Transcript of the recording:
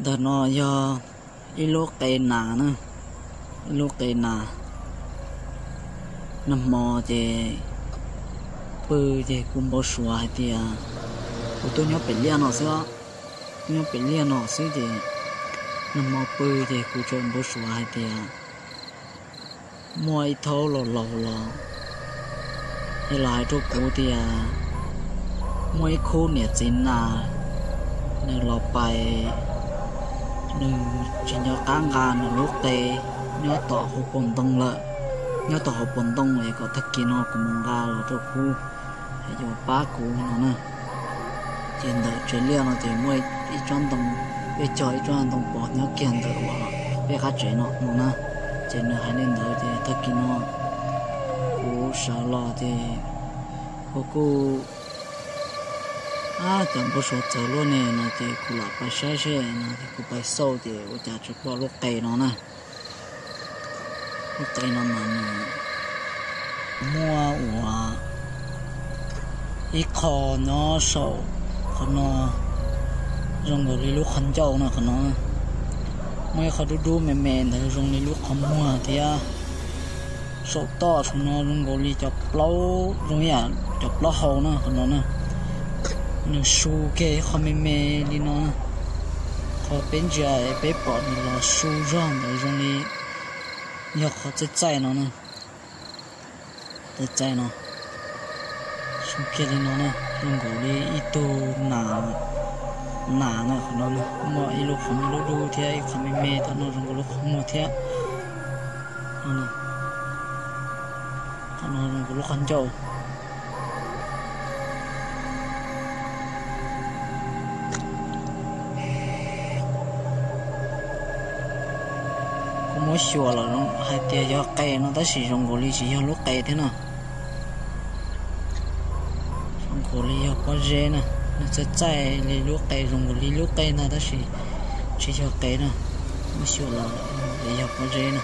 Ntawm no yog ib lub qe nas na, ib lub qe nas. Nag hmo ces pw ces kuv npau suav hais tias, kuv tuaj nyob pem liaj no xwb, tuaj nyob pem liaj no xwb ces nag hmo pw ces kuv tseem npau suav hais tias muaj ib thaub laus laus los, yog los hais rau kuv tias muaj ib khub niam txiv nas, nws los pais, nws tsis nco qab nqa nws lub qe nyob tom hauv paus ntoo lawm, nyob tom hauv paus ntoo es kom tag kis no kuv mus nqa los rau kuv, yuav pab kuv no na. Ces ntawm tsev liaj no ces muaj ib tsob ntoo, peb cog ib tsob ntoo pos nyob kiag ntawm uas peb qab tsev no no na. Ces nws hais li ntawd ces tag kis no kuv sawv los ces kuv kuj, ab, cas npau suav txawv luaj ne no ces kuv lam pais saib seb no ces kuv pais xauj ces ua cas tseem pom lub qe no na. Lub qe no mas nws muaj ua ib qho nyob saum qhov no zoo nkaus li lub qhov ncauj no qhov no. Muaj ib qho dub dub me me ntawd zoo li lub qhov muag thiab. Saum toj saum no zoo nkaus li cov plaub, zoo ib yam cov plaub hau na qhov no na. Nws su kiag ib qho me me li no. Qhov peb ntsia peb pom nws los su zog ntawd zoo li yog qhov txaij txaij no na. Txaij txaij no, su kiag li no na, zoo nkaus li ib tug nas, nas na qhov no na. Muaj ib lub qhov muag dub dub thiab ib qho me me tom no zoo nkaus lub qhov muag thiab. Qhov no zoo nkaus lub qhov ncauj. Kuv muab xyuas los hais tias yog qe no tab sis zoo nkaus li tsis yog lub qe thiab na. Zoo nkaus li yog pob zeb na, nws txaij txaij li lub qe, zoo nkaus li lub qe ntag tab sis tsis yog qe na. Muab xyuas los zoo nkaus li yog pob zeb na.